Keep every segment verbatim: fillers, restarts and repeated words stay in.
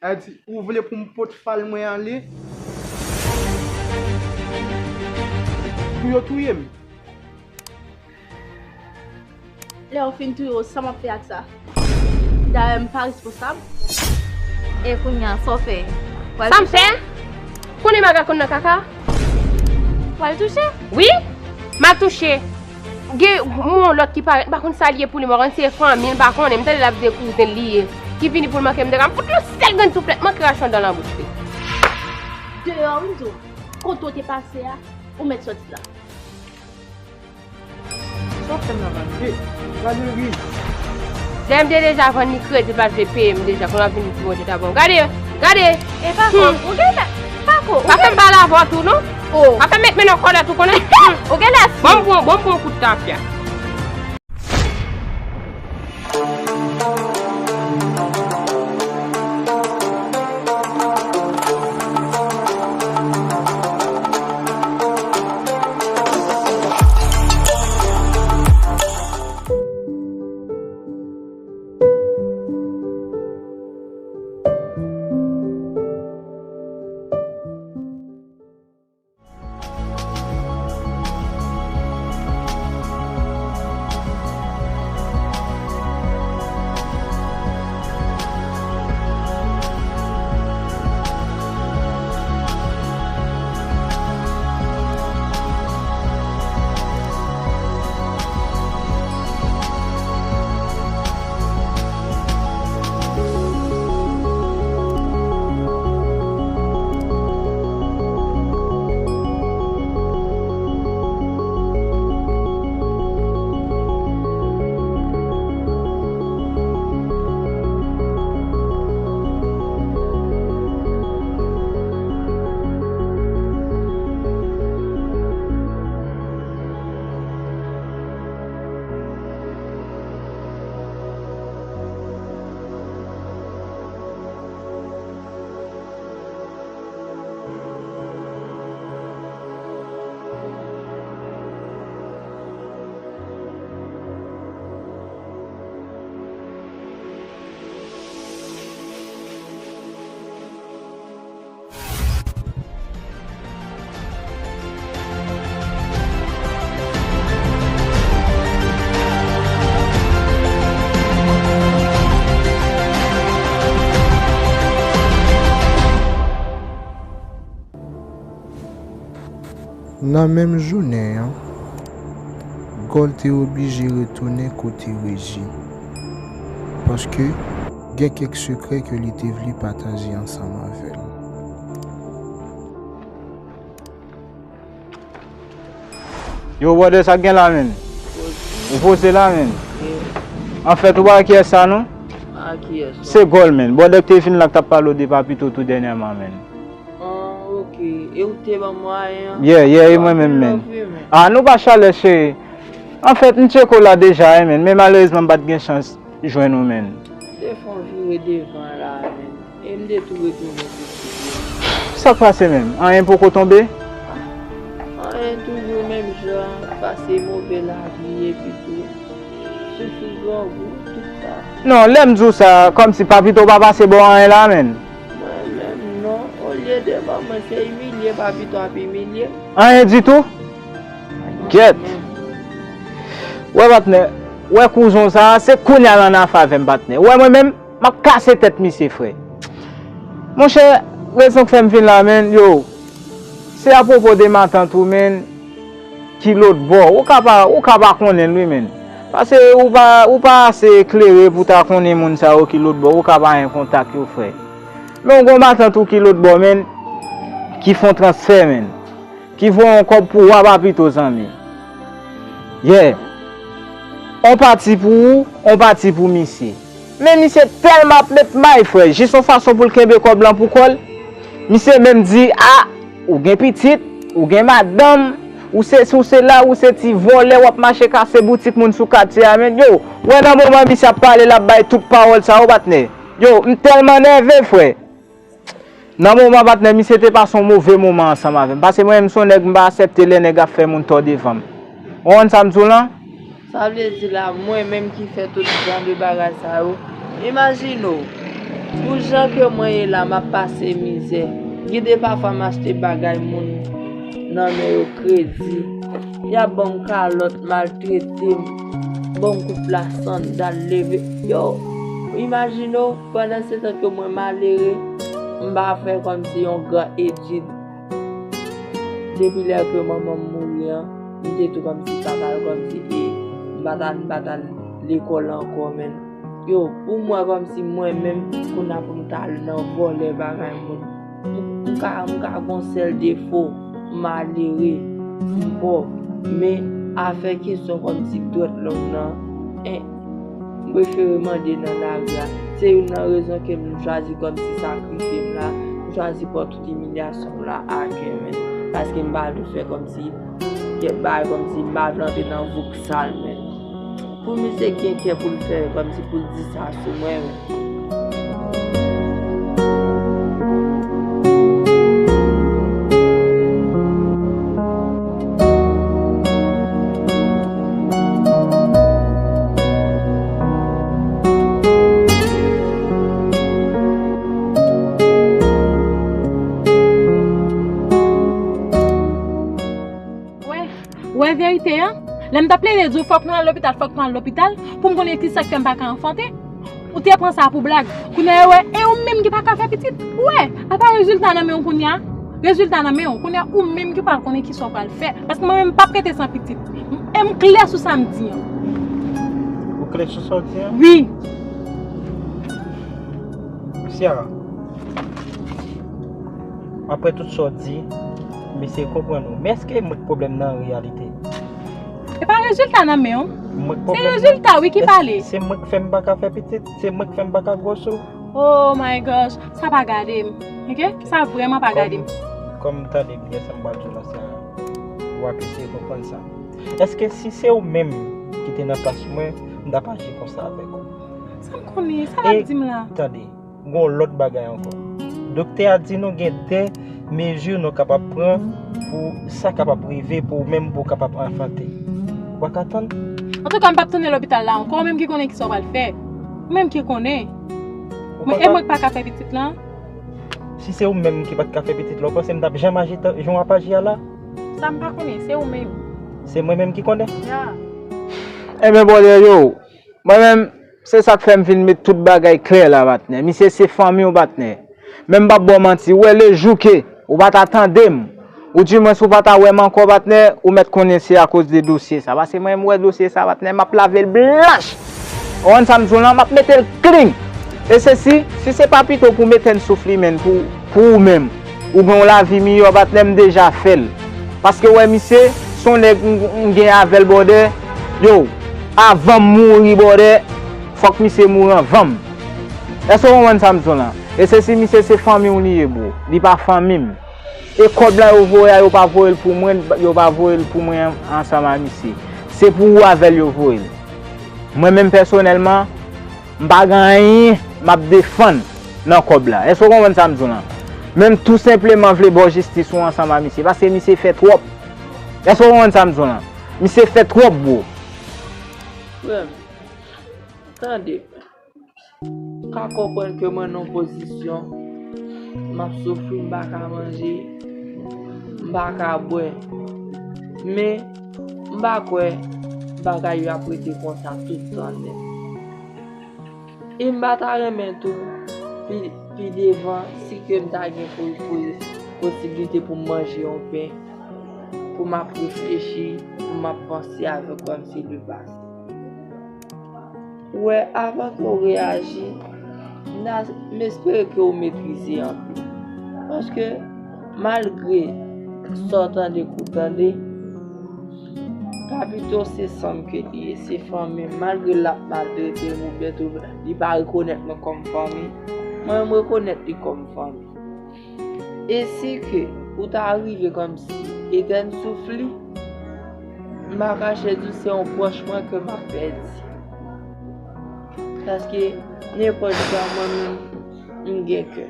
Sa di, ou vle pou m pot fal mwen ale? Pou yo touye m? Lè yo fin touye w, sa m ap fè ak sa? Dayè, m pa responsab. E kounye a, sa w fè? Sa m fè? Konnen maga konn nan kaka? W al touche? Wi, m al touche. Gen yon lòt ki parèt, m pa konn sa l ye pou li, m pa konn si se fanmi l, m pa konnen, m tande l ap di se kouzen l li ye, ki vini pou l manke m de ka, m fout l yon sèl grenn souflèt, manke rache yon dan nan bouch li. Deyò, wi, m di w, kote w te pase a, ou mèt sòti la. Sa w ap fè m la, Vani? Hey, Valérie! Dèyè m te deja vann li kredi, l pa t vle peye m deja, kounye a l ap vin di mwen te ta bon. Gade, gade! E Pako, hmm, ou genlè, Pako, ou pa fè m pale avè w tou, non? Oh. Pa fè m met men nan kòlèt ou konnen. Ou genlè si. Bon, m pran, bon, m pran kout tafya. Nan menm jounen an, Gòl te oblije retounen kote Reji, paske gen kèk sekrè ke li te vle pataje ansanm avè l. Yo, brother, sa k gen la, menn? Ou poze la, menn? Anfèt, ou pa wè kiyès sa, non? A, kiyès sa? Se Gòl, menn. Brother k te vin la k t ap pale w de Papito tou dènyèman, menn. Ah, ok. E ou te ban mwen ayen an? Yeah, yeah, e mwen menm, menn. Ah, nou pa chalè, cheri. Anfèt, m tcheke w la deja, wi, menn. Men malerezman, m pa t gen chans jwenn ou, menn. M te fè yon vire devan la, menn. E m te tou retounen sou site. Sa k pase menm? Anyen poko tonbe? Anyen toujou menm jan, pase move lavi epi tou soufri grangou, tout sa. Non, lè m di w sa, kòmsi Papito pa pase bò anyen la, menn. Mwen menm, non. Olye de ban mwen, se imilye Papito ap imilye m. Anyen ditou? Gyèt! Wè, patnè, wè kouzon sa a, se kounye a l annafè avè m, patnè. Wè, mwen menm, m ap kase tèt misye, frè. Monchè, rezon k fè m vin la, menn, yo, se apwopo de matant ou, menn, ki lòtbò. Ou ka pa, ou ka pa konnen l, wi, menn. Paske ou pa, ou pa ase eklere pou ta konnen moun sa yo ki lòtbò. Ou ka pa gen kontak yo, frè. Men w gen yon matant ou ki lòtbò, menn, ki fè yon transfè, menn. Ki voye yon kòb pou w a Papito, zanmi. Yeah. On pati pou ou, on pati pou misye. Men misye tèlman ap met may, frè, jis yon fason pou l kenbe kòb lan pou kò l. Misye menm di, a, ou gen pitit, ou gen madanm, ou se, ou se la, ou se ti vòlè, w ap mache kase boutik moun sou katye a, menn. Yo, wè nan moman misye ap pale, l ap bay tout pawòl sa yo, patnè. Yo, m tèlman nève, frè. Nan moman, patnè, misye te pase yon move moman ansanm avè m. Paske mwen menm, m se yon nèg, m pa aksepte lè nèg ap fè moun tò devan m. Ou konprann sa m di w lan? Sa vle di la, mwen menm ki fè tout jan de bagay sa yo. Imajine w, Pou jan ke mwen ye la, m ap pase mizè. Gen de pafwa m achte bagay moun nan men yo kredi. Y ap ban m kalòt, maltrete m, ban m kout la sandal, leve. Yo, imajine w, pandan se tan ke mwen malere, m pa fè kòmsi yon gran etid. Depi lè ke manman m mouri an, m te tou kòmsi pa t al, kòmsi e m pa t al, m pa t al lekòl ankò, men. Yo, pou mwen, kòmsi mwen menm, kounye a pou m ta al nan vòlè bagay moun. M, m ka, m ka gon sèl defo, m malere, m pòv. Men, afè kesyon kòmsi dwèt long nan, en, m prefere mande nan lari a. Se youn nan rezon ke m chwazi kòmsi sakrifye m la, m chwazi pran tout imilyasyon m la a kè, men. Paske m pa vle fè kòmsi kèk bagay kòmsi m pa vle antre nan vouk sal, men. Pou misye gen kè pou l fè kòmsi pou l di sa sou mwen, men. Wè, wè verite an. Lè m t ap plede di w fòk nou al lopital, fòk nou al lopital, pou m konnen ki sa k fè m pa ka anfante. Ou te pran sa pou blag. Kounye a, wè, e ou menm ki pa ka fè pitit. Wè, apa rezilta nan men w kounye a? Rezilta nan men w. Kounye a, ou menm ki pral konnen ki sa w pral fè. Paske mwen menm, m p ap rete san pitit. E m klè sou sa m di an. Ou klè sou sa w di an? Wi. Sierra, apre tout sa w di, m eseye konprann ou. Men èske mwen k pwoblèm nan an reyalite? E pa rezilta nan men w. Mwen k Se pwoblèm nan? Rezilta, wi, ki Èske pale. Se mwen k fè m pa ka fè pitit? Se mwen k fè m pa ka gwoso? Oh my gosh, sa pa gade m. Ok? Sa vrèman pa gade m. Kòm, kòm m tande byen sa m pral di w la, Sierra, w ap eseye konprann sa. Èske si se ou menm ki te nan plas mwen, m t ap aji konsa avèk ou? Sa m konnen, sa l ap di m la? E tande, gon lòt bagay ankò. Doktè a di nou gen de mezi nou kapab pran pou sa kapab rive pou ou menm pou w kapab anfante. Ou pa ka tann? Antouka, m p ap tounen lopital la ankò, ou menm ki konnen ki sa w pral fè. Ou menm ki konnen. Ou pa Mwen, e ka mwen k pa ka fè pitit lan? Si se ou menm ki pa t ka fè pitit la, ou panse m t ap janm aji tan, jan w ap aji a la? Sa m pa konnen, se ou menm. Se mwen menm ki konnen? Ya. Ebyen, brother, yo, mwen menm, se sa k fè m vin met tout bagay klè la, patnè. Misye se fanmi w, patnè. Men m p ap ba w manti, ou wè lejou ke ou pa ta tande m, oudimwens ou pa ta wè m ankò, patnè, ou mèt konnen se akoz de dosye sa. Paske mwen, m wè dosye sa, patnè, m ap lave l blanch. Ou konprann sa m di w lan, m ap mete l clean. E se si, si se pa pito pou mete n souf li, men pou, pou ou menm, ou gen yon lavi miyò, patnè, m deja fè l. Paske, wè, misye, se yon nèg m, m gen avè l, brother. Yo, avan m mouri, brother, fòk misye mouri anvan m. Èske w konprann sa m di w lan? E se si misye se fanmi w li ye, bro. Li pa fanmi m. E kòb la yo voye a, yo pa voye l pou mwen, yo pa voye l pou mwen an-, ansanm a misye. Se pou ou avè l yo voye l. Mwen menm pèsonèlman, m pa gen anyen m ap defann nan kòb la. Èske w konprann sa m di w lan? Men m tou senpleman vle ba w jistis ou ansanm a misye, paske misye fè twòp. Èske w konprann sa m di w lan? Misye fè twòp, bro. Frè m, tande. Ka konprann ke mwen nan yon pozisyon, m ap soufri, m pa ka manje, m pa ka bwè. Men, m pa kwè bagay yo ap rete konsa tout tan nèt. E m pa ta renmen tou, pi, pi devan, si ke m ta gen po-, po-, posiblite pou m manje yon pen, pou m ap reflechi, pou m ap panse avèk kòmsi le pase. Wè, avan ke w reyaji, m ta, m espere ke w metrize anpil. Paske, malgre sa w tande kou tande, Papito se san m ke li ye, se fanmi m. Malgre l ap maltrete m oubyen tou, li pa rekonèt mwen kòm fanmi, mwen, m rekonèt li kòm fanmi. E si ke ou ta rive kòmsi etèn souf li, m pa kache di w se yon pwòch mwen ke m ap pèdi. Paske nenpòt jan mwen menm, m gen kè.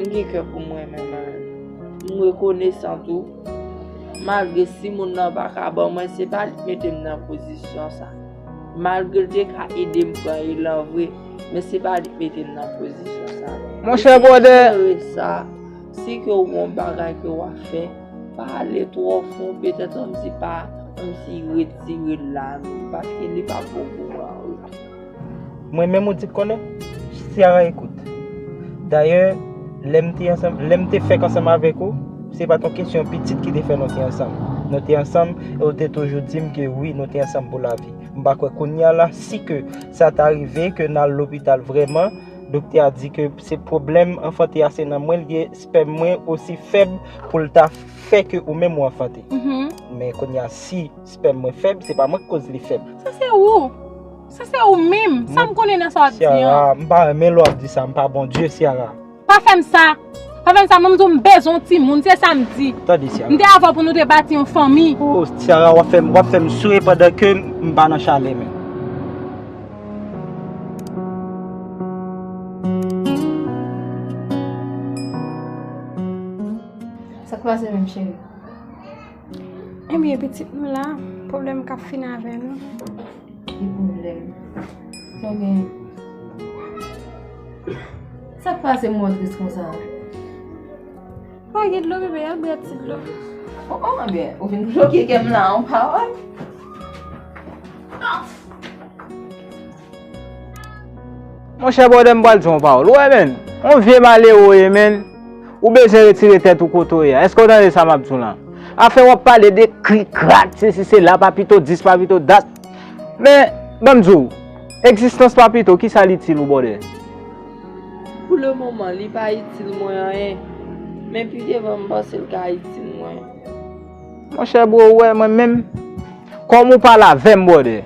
M gen kè pou mwen menm, mwen. M rekonesan tou. Malgre si moun nan pa ka ban mwen, se pa li k mete m nan pozisyon sa. Malgre l te ka ede m pran elan vre, Men se pa li k mete m nan pozisyon sa a. Monchè, brother. Jere sa. Si ke w gen yon bagay ke w ap fè, pa ale twò fon, petèt kòmsi pa, kòmsi retire l la, paske li p ap bon pou mwen an retou. Mwen menm ou di k konnen, Ciara, ekout. Dayè, lè m te ansanm, lè m te fèk ansanm avèk ou, se pa t yon kesyon pitit ki te fè nou te ansanm. Nou te ansanm e ou te toujou di m ke wi, nou te ansanm pou lavi. M pa kwè kounye a la, si ke sa ta rive ke n al lopital vrèman, doktè a di ke se pwoblèm anfante a se nan mwen l ye, spèm mwen osi fèb pou l ta fè ke ou menm ou anfante. Men kounye a, si spèm mwen fèb, se pa mwen k koz li fèb. Sa se ou. Sa se ou menm. Sa m konnen nan sa w ap di an. Ciara, m pa renmen lè w ap di sa, m pa Bondye, Ciara. Pa fè m sa. Pa fè m sa, mwen m di w m bezwen yon timoun, se sa m di. Tande, Ciara. M te avè w pou nou te bati yon fanmi. Oh, Ciara, w ap fè m, w ap fè m souri pandan ke m pa nan chalè menm. Sa k pase menm, cheri? Ebyen, pitit nou la, pwoblèm k ap fini avè nou. Ki pwoblèm? Sa w genyen? Sa k pase m wè w tris konsa? Pa gen dlo, bebe, al bwè ti dlo. Oh, oh, ebyen, ou vin bloke kè m la, yon pawòl. Monchè, brother, m pral di w yon pawòl. Ou wè, menn, yon vye malere w ye, menn. Ou bezwen retire tèt ou kote w ye a. Èske w tande sa m ap di w lan? Afè w ap pale de krik krak, sesi sela, Papito dis, Papito dat. Men, ban m di w, egzistans Papito, kisa l itil ou, brother? Pou le moman, li pa itil mwen anyen. Men pi devan, m panse l ka itil mwen. Monchè, bro, ou wè, mwen menm, kòm ou pale avè m, brother,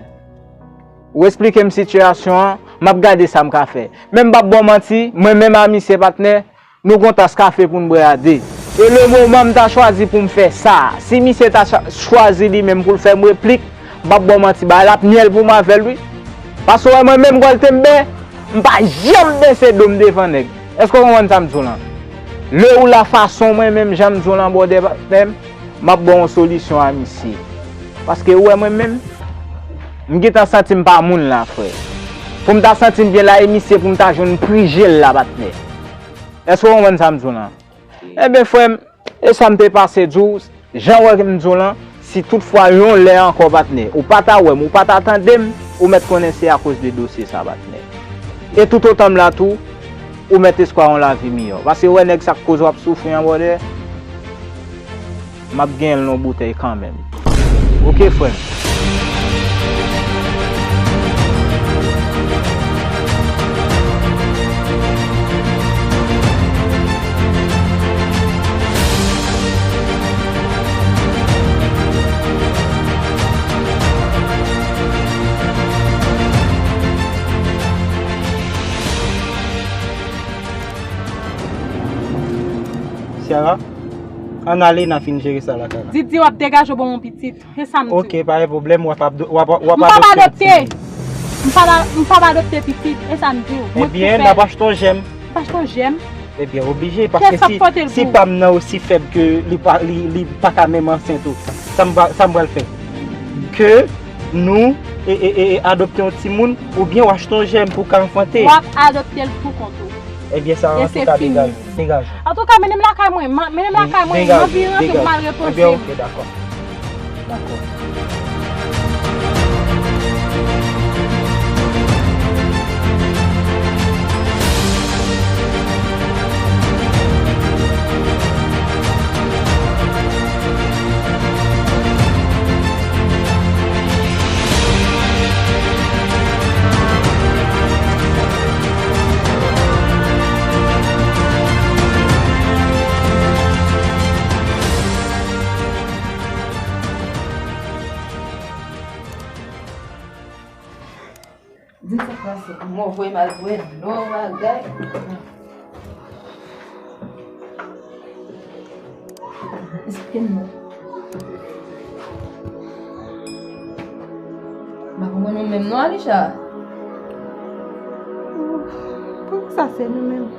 ou esplike m sitiyasyon an, m ap gade sa m ka fè. Men m p ap ba w manti, mwen menm a misye, patnè, nou gon tas kafe pou n bwè a de. E le moman m ta chwazi pou m fè sa, si misye ta cha-, chwazi li menm pou l fè m replik, m p ap ba w manti, bagay la ap nyèl pou m avè l, wi. Paske w wè mwen menm, Gòl Tenbè, m pa janm bense do m devan nèg. Èske w konprann sa m di w lan? Le ou la fason mwen menm, jan m di w lan, brother, patnè m, m ap ba w yon solisyon a misye. Paske ou wè mwen menm, m gentan santi m pa moun la, frè. Pou m ta santi m byen la, e misye pou m ta jwenn pri je l la, patnè. Èske w konprann sa m di w lan? Ebyen, frè m, e sa m te pase di w, jan w wè m di w lan, si toutfwa yon lè ankò, patnè, ou pa ta wè m, ou pa ta tande m, ou mèt konnen se akoz de dosye sa, patnè. E toutotan m la tou, ou mèt espwa yon lavi miyò. Paske w wè nèg sa k koz w ap soufri an, brother, m ap genyen l nan yon boutèy kanmenm. Oke, frè m. Ciara, ann ale, n a fin jere sa lakay la. Didi, w ap degaje w ban m yon pitit. E sa m di w. Oke, pa gen pwoblèm, w ap ap-, w ap, w ap adopte yon timoun. M p ap adopte. M p ap a-, m p ap adopte pitit, e sa m di w. Mwen ki fè. Ebyen, n ap achte yon jèm. M pa achte yon jèm. Ebyen, oblije, paske si, si pa m nan osi fèb ke li pa, li, li pa ka menm ansent ou, sa m va, sa m pral fè? Ke nou, e, e, e, e, adopte yon timoun, oubyen w achte yon jèm pou w ka anfante. W ap adopte l pou kont ou. Ebyen, sa, antouka, degaje. Degaje. Antouka, mennen m lakay mwen. Ma-, mennen m lakay mwen. M anvi rantre pou m al repoze m. Ebyen, oke, dakò. Dakò. Di m sa k pase. Mwen voye m al bwè dlo bagay. Eksplike m non. M pa konprann nou menm non, Alisha. Poukisa se nou menm?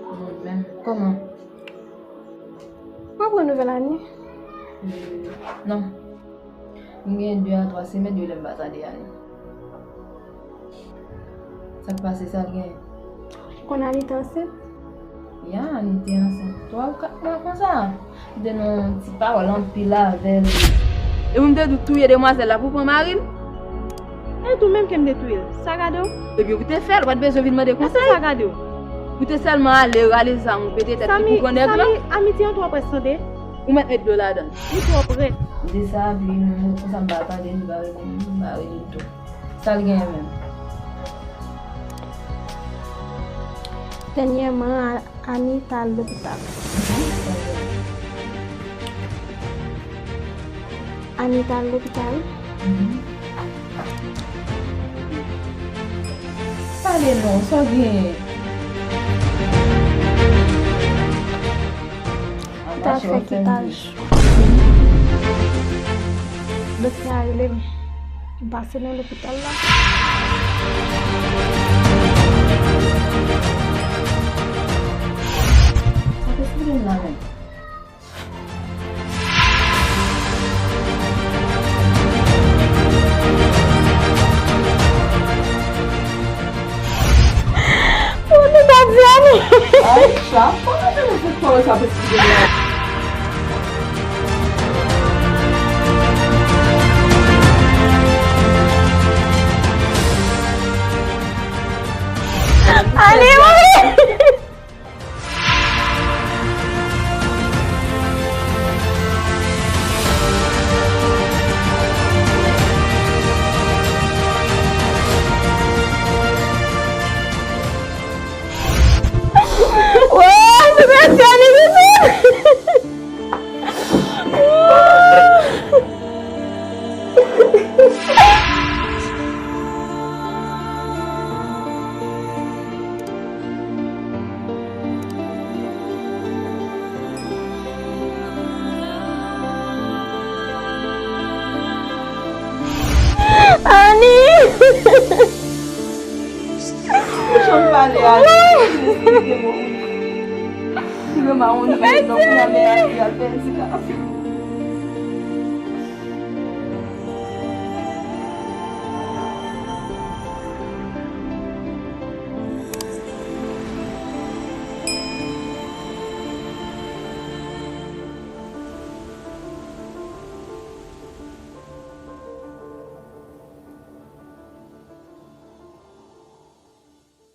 Nou menm? Kòman? Ou pa pran nouvèl Ani? Non. M gen de a twa semèn yo lè m pa tande Ani. Sa k pase, sa l genyen? Ou konn Anita ansent? Ya, Anita ansent twa ou kat mwa konsa. M te nan yon ti pawòl anpil avè l. Epi m te di w touye demwazèl la pou pran mari l. E tou menm ke m te touye l. Sa gade w? Epi ou te fè l, ou pa t bezwen vin mande konsèy. Sa gade w? Ou te sèlman ale rale zam ou pete tèt li pou pran nèg lan. Sami, amiti an twò près tande. Ou mèt met dlo ladan l. Li twò près. M te sa, epi m konsa m pa pale, m pa rele, m pa rele l tou. Sa l genyen menm? Dènyèman, Annie t al lopital. Annie t al lopital. Pale non, sa w genyen? Li t al fè kitaj. Doktè a rele m. M pase nan lopital la. Sa te sou moun la menm. Ou te ka di Annie. Aisha, kòman te mwen fè pawòl sa pou eksplike la? Annie, wi! Wouy, se Graciane, Jezi! Annie! Ou janm pale a li. Li renmen ou, li renmen ou, kounye a men a li al pèdi la.